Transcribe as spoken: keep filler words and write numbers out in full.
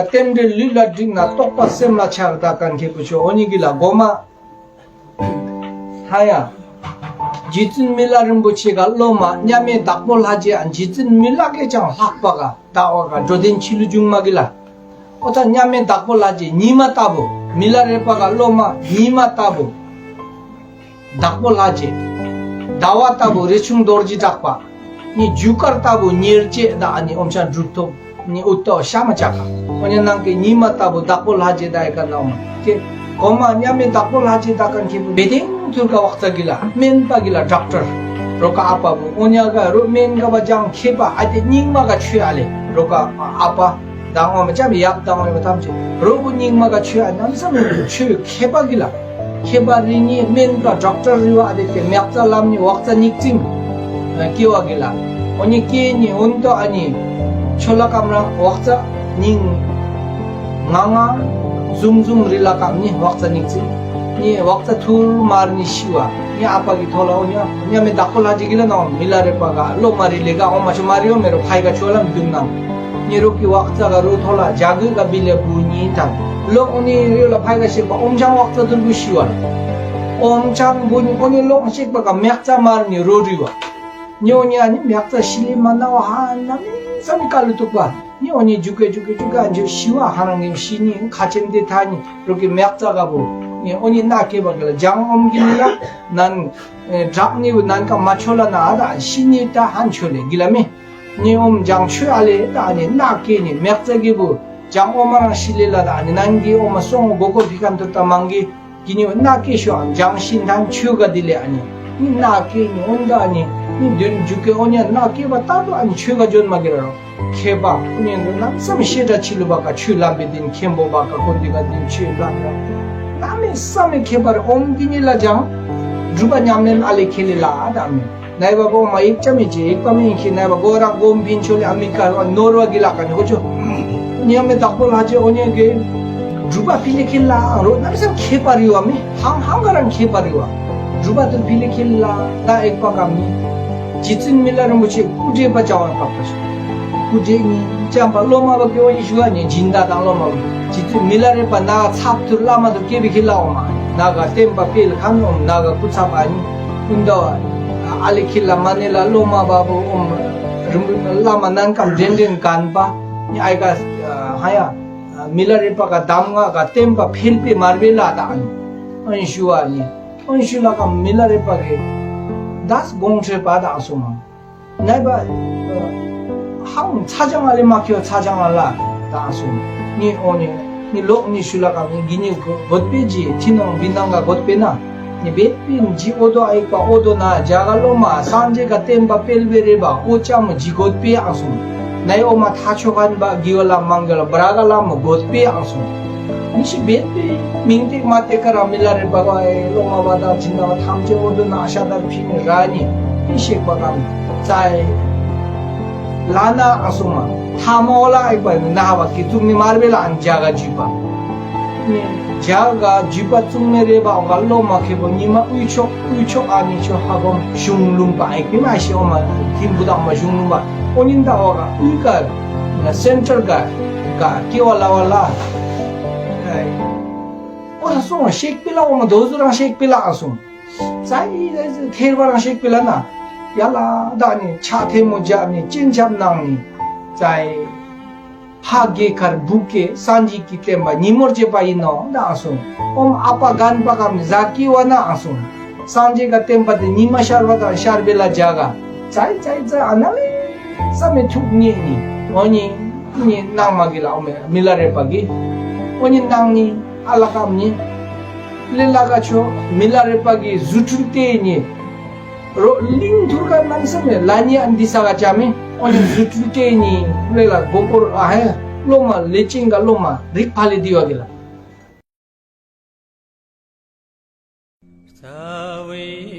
རྟེན་འབྲེལ་ལུས་ལ་བསྒྲིགས་ན། རྟོགས་པ་སེམས་ལ་འཆར་ད་ག་མཁས་པོ་ཆོས། འོ་ནི་གི་ལ་གོ་མ། ཧ་ཡ། རྗེ་བཙུན་མི་ལ་རིན་པོ་ཆེ་ག་སློབ་མ་མཉམ་མེད་བདག་པོ་ལྷ་རྗེ་ཨ་རྗེ་བཙུན་མི་ལ་གེ་ཅང་ལྷག་པ་ག་ད་འོ་ག་འགྲོ་དོན་ཆི་ལུ་འབྱུང་མ་གི་ལ། འོ་ད་མཉམ་མེད་བདག་པོ་ལྷ་རྗེ་ཉི་མ་ལྟ་བུ་མི་ལ་རས་པ་ག་སློབ་མ་ཉི་མ་ལྟ་བུ། བདག་པོ་ལྷ་རྗེ། ཟླ་བ་ལྟ་བུ་རས་ཆུང་རྡོ་རྗེ་གྲགས་པ། ནི་རྒྱུ་སྐར་ལྟ་བུ་ཉེར་བརྒྱད་དང་ཨ་ནི་ཨོམ་ཆང་གྲུབ་ཐོབ་ནི་ཨུ་ཏོ་ཤ་མ་ཅག་ག་འོ་ཉ་ནང་གི་ཉི་མ་ལྟ་བུ་བདག་པོ་ལྷ་རྗེ་ད་ཨེ་ཀ་ནའོ་མ་ཀེ། གོ་མ་མཉམ་མེད་བདག་པོ་ལྷ་རྗེ་ད་ག་མཁས་པོ་བེ་དིང་ཐུར་ཀ་བག་ཚ་གི་ལ་སྨན་པ་གི་ལ་ཌོག་ཊར་རོ་ཀ་ཨ་པ་བུ་འོ་ཉ་ག་རོ་སྨན་ག་བ་ཅང་མཁས་པ་ཨ་དེ་རྙིང་མ་ག་ཆོས་ཨ་ལེ་རོ་ཀ་ཨ་པ། དང་བ་མ་ཅམ་ཡབ་དང་བ་མ་ཐམས་ཅད་རོ་བུ་རྙིང་མ་ག་ཆོས་ཨ་རྣམ་བསམ་ཆོས་མཁས་པ་གི་ལ། མཁས་པ་རི་ཉི་སྨན་པ་ཌོག་ཊར་རི་བ་ཨ་དེ་ཀེ་མེག་ཙ་ལམ་ནི་བག་ཚ་ཉིག་ཙིང་ཀེ་བ་གི་ལ། འོ་ཉི་ཀེ་ཉི་འོན་ཏོ་ཨ་ཉི་ཆོ་ལ་ཀམ་ར་བག་ཚ་ཉིང་ང་ང་ཟུམ་ཟུམ་རི་ལ་ཀམ་ཉི་བག་ཚ་ཉིག་ཙིང་ཉི་བག་ཚ་ཐུར་མར་ཉི་ཤི་བ་ཉི་ཨ་པ་གི་ཐོ་ལ་འོ་ཉ་མཉམ་མེད་བདག་པོ་ལྷ་རྗེ་གི་ལ་ནའོ་མི་ལ་རས་པ་ག་སློབ་མ་རི་ལེ་ག་འོ་མ་ཆོ་མ་རི་འོ་མེ་རོ་ཕའི་ག་ཆོ་ལམ་རྒྱུན་ནམ། ཉེ་རོགས་ཀྱི་བག་ཚ་ག་རོ་ཐོ་ལ་རྒྱ་གོས་ག་བི་ལེ་བུ་ཉིན་དང་ལོ་འོ་ནི་རེ་ལ་ཕའི་ག་ཤེག་པ་ཨོམ་ཆང་བག་ཚ་དུར་བུ་ཤི་བ་ལ། ཨོམ་ཆང་བུ་ཉི་འོ་ནི་ལོ་ཤེག་པ་ག་མེག་ཙ་མར་ནི་རོ་རི་བ། ཉོ་ཉ་ནི་མེག་ཙ་ཤི་ལི་མ་ན་བ་ཧ་ན་མི་ས་མི་ཀ་ལུ་ཏུག་པ་ཉི་འོ་ནི་ཇུ་ཀེ་ཇུ་ཀེ་ཇུ་ཀ་ཇུ་ཤི་བ་ཧ་ན་ངེ་ཤི་ཉི་ཁ་ཆེན་དེ་ཐ་ཉི་རོགས་ཀྱི་མེག་ཙ་ག་བུ་ཉི་འོ་ནི་ན་ཀེ་བ་ག་ལ་ཇང་ཨོམ་གི་ནི་ལ་ནན་བྲག་ནི་བུ་ནན་ཀ་མ་ཆོ་ལ་ན་ཨ་ད་ཤི་ཉི་ད་ཧན་ཆོ་ལེ་གི་ལ་མི། ནི་ཨོམ་ལྗང་ཆོས་ཨ་ལེ་ད་ཨ་ནི་ནག་སྐེ་ནི་མེག་ཙ་གི་བུ་ལྗང་ཨོ་མ་རང་ཤི་ལེ་ལ་ད་ཨ་ནི་ནང་གི་ཨོ་མ་སོང་གོ་གོ་ཕི་ཁན་ཐུར་ད་མང་གི་གི་ནི་ནག་སྐེ་ཤོ་ཨ་ལྗང་ཤིན་ཐང་ཆོས་ག་དི་ལེ་ཨ་ནི་ནི་ནག་སྐེ་ནི་ཨོན་ད་ཨ་ནི་ནི་དུན་ཇུ་ཀེ་ཨོ་ཉ་ནག་སྐེ་བ་ད་དུ་ཨ་ནི་ཆོས་ག་ཇོན་མ་གི་ར་རོ་ཁེ་པ་ནི་ནམ་སམ་ཤེ་ད་ཆི་ལུ་བ་ཀ་ཆོས་ལམ་པེ་དིན་ཁེན་པོ་བ་ཀ་ཀོ་དི་ག་དིན་ཆོས་ལམ་ར་ནམ་སམ་ཁེ་པ་ར་ཨོམ་གི་ནི་ལ་ལྗང་གྲུབ་པ་ཉམས་ལེན་ཨ་ལེ་ཁེ་ལེ་ལ་ཨ་ད་ཨ་ནི། ནའི་བ་གོ་མ་ཡིག་ཅམ་ཡིག་ཅེ་ཡིག་པ་མི་ཡིན་ཁི་ནའི་བ་གོ་རང་གོམ་བིན་ཆོ་ལེ་ཨ་མི་ཀ་ར་ནོར་བ་གི་ལ་ཀ་ནི་གོ་ཆོ། ཉམ་མེད་བདག་པོ་ལྷ་རྗེ་འོ་ཉེ་གེ། གྲུབ་པ་ཕི་ལེ་ཁི་ལ་རོ་ནམ་སང་ཁེ་པ་རི་བ་མི་ཧང་ཧང་ག་རང་ཁེ་པ་རི་བ། གྲུབ་པ་དུ་ཕི་ལེ་ཁི་ལ་ད་ཨེག་པ་ཀ་མི། རྗེ་བཙུན་མི་ལ་རིན་པོ་ཆེ་སྐུ་བགྲེས་པ་བྱ་བ་བཀག་པ་ཞིག་སྐུ་བགྲེས་ཉིད་ཅམ་པ་སློབ་མ་བ་གི་འོ་ཉེ་ཞུ་བ་ཉེ་སྦྱིན་བདག་དང་སློབ་མ་བ་རྗེ་བཙུན་མི་ལ་རེ་པ་ན་ཚབ་ཐུར་བླ་མ་དུ་སྐྱེ་བི་ཁི་ལ་འོ་མ་ན་ག་བསྟན་པ་སྤེལ་ཁང་འོ་ན་ག་སྐུ་ཚབ་ཨ་ཉི། ཀུན་ཏུ་ཨ་ལི་ཁི་ལ་མ་ནེ་ལ་སློབ་མ་བ་བུ་ཨོམ་རིམ་བླ་མ་ནན་ཀམ་འདྲེན་འདྲེན་གན་པ་ནི་ཨའི་ཀ་ཧ་ཡ་མི་ལ་རེ་པ་ག་གདམས་ངག་ག་བསྟན་པ་འཕེལ་པའི་མར་བེ་ལ་དང་ཨན་ཞུ་བ་ནི་ཨན་ཞུ་ལ་ཀམ་མི་ལ་རེ་པ་གི་དཱས་དགོངས་ཁྲེལ་པ་དང་སོང་མ། ནའི་བ། ཧང་ཚ་ཅང་ཨ་ལེ་མ་ཁྱོད་ཚ་ཅང་ཨ་ལ་དང་སོང་། ནི་ཨོ་ནི་ནི་ལོག་ནི་ཤུ་ལ་ཀ་ནི་གི་ནི་གོ་བོད་པའི་ཇི་ཐི་ནོང་བི་ནང་ག་བོད་པའི་ན་ནི་བེད་པིན་ཇི་ཨོ་དོ་ཨ་ཡིག་པ་ཨོ་དོ་ན་ཇ་ག་ལོ་མ་སངས་རྒྱས་ག་བསྟན་པ་སྤེལ་བའི་རེ་བ་ཨོ་ཅམ་ཇི་བོད་པའི་ཨང་སོང་། ནའི་ཨོ་མ་ཐ་ཆོ་ཁན་བ་གི་ཝ་ལ་མང་ག་ལ་བ་ར་ག་ལ་མ་བོད་པའི་ཨང་སོང་། ནི་ཤི་བེད་པི་མིང་ཏེག་མ་ཏེག་ཀ་ར་མི་ལ་རེ་བ་ག་ཨེ་ལོ་མ་བ་དང་ཇི་ན་བ་ཐམས་ཅད་འོ་དུ་ན་ཤ་དར་ཕི་ནི་ར་ནི་ཨི་ཤེག་པ་གམ་ཙའི་ལ་ན་ཨ་སོ་མ་ཐ་མ་འོ་ལ་ཨེག་པ་ནི་ན་བ་ཀི་ཙུག་ནི་མར་བེ་ལ་ཨན་ཇ་ག་ཇུ་པ་ནི་ཇ་ག་ཇུ་པ་ཙུག་ནི་རེ་བ་འོ་ག་ལོ་མ་ཁེ་པོ་ཉི་མ་ཨུ་ཆོག་ཨུ་ཆོག་ཨ་ནི་ཆོ་ཧ་གོམ་ཤུང་ལུང་པ་ཨེག་པི་མ་ཤི་འོ་མ་ཐིམ་བུ་དང་མ་ཤུང་ལུང་པ་འོ་ཉིན་ད་འོ་ག་ཨུ་ག་སེན་ཊར་ག་ག་ཀི་ཝ་ལ་བ་ལ། ཨོ་ལ་སོང་ཤེག་པི་ལ་འོ་མ་དོ་ཟུ་རང་ཤེག་པི་ལ་ཨ་སོང་། ཙའི་ཐེར་བ་རང་ཤེག་པི་ལ་ན། ཡ་ལ་ད་ནི་ཕྱག་ཐལ་མོ་སྦྱར་ནི་སྤྱན་ཆབ་གནང་ནི། ཙའི་ཕ་གེ་ཁར་བུ་གེ་སངས་རྒྱས་ཀྱི་བསྟན་པ་ཉིན་མོར་བྱེད་པ་ཡིན་ནོ་ད་ཨ་སོང་། ཨོམ་ཨ་པ་རྒན་པ་གམ་ཟ་ཀི་བ་ན་ཨ་སོང་། སངས་རྒྱས་ཀ་བསྟན་པ་དེ་ཉི་མ་ཤར་བ་དང་ཤར་བེ་ལ་ཇ་ག་ཙའི་ཙའི་ཙའི་ཨ་ན་ལེ་ས་མེ་ཐུག་ཉེ་ནི་འོ་ཉི་ཉི་ནང་མ་གི་ལ་འོ་མེ་མི་ལ་རེ་པ་གི་འོ་ཉི་ནང་ཉི་ཨ་ལ་ཀམ་ཉི་ལེ་ལ་ག་ཆོ་མི་ལ་རེ་པ་གི་རྫུ་འཕྲུལ་ཏེ་ཉི་རོ་གླིང་ཐུར་ཀ་ནང་ས་མེ་ལ་ཉི་ཨ་འདི་ས་ག་ཅ་མེ་འོ་ཉི་རྫུ་འཕྲུལ་ཏེ་ཉི་ལེ་ལ་གོ་པོར་ཨ་ཧེ་ལོ་མ་ལེ་ཅིང་ག་ལོ་མ་རིག་ཕ་ལེ་དི་བ་གི་ལ། རྩ་བའི་